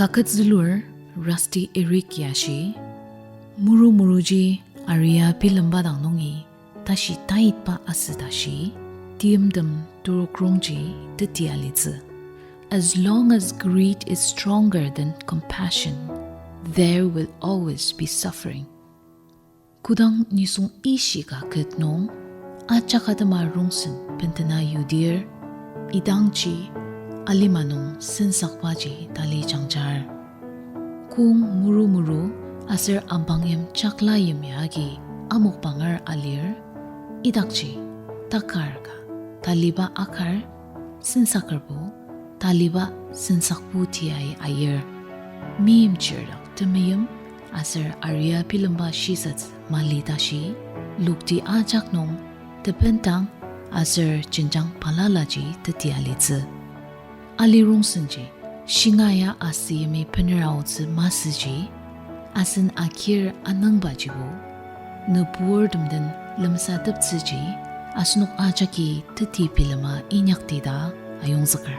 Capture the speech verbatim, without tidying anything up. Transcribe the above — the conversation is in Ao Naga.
Kaket zülur Rusty Eric ya shi, muru muruji aria bilemba dang nungi tashi taitba asü ta shi, timtem turukrongji teti alitsü. As long as greed is stronger than compassion, there will always be suffering. Kodang nisung ishika ket nung ajak atema rongsen bendena yudir, idangji alima nung sensakbaji tali jangjar. Kong muru muru aser ambangyim jaklayim ya agi amokbanger alir, idakji takar ka taliba akar, sensakerbo taliba sensakbo tiai ayir. Meimchir dak temeim aser aria bilemba shisatsü mali tashi, lokti ajak nung tebentang aser jenjang balalaji teti alitsü. Ali rongsenji shingaia asü yimai bener aotsü masüji, asen akir anangbajibo, nüburtem den lemsateptsüji, asenok ajaki teti bilema inyakdi ta ayongzüker.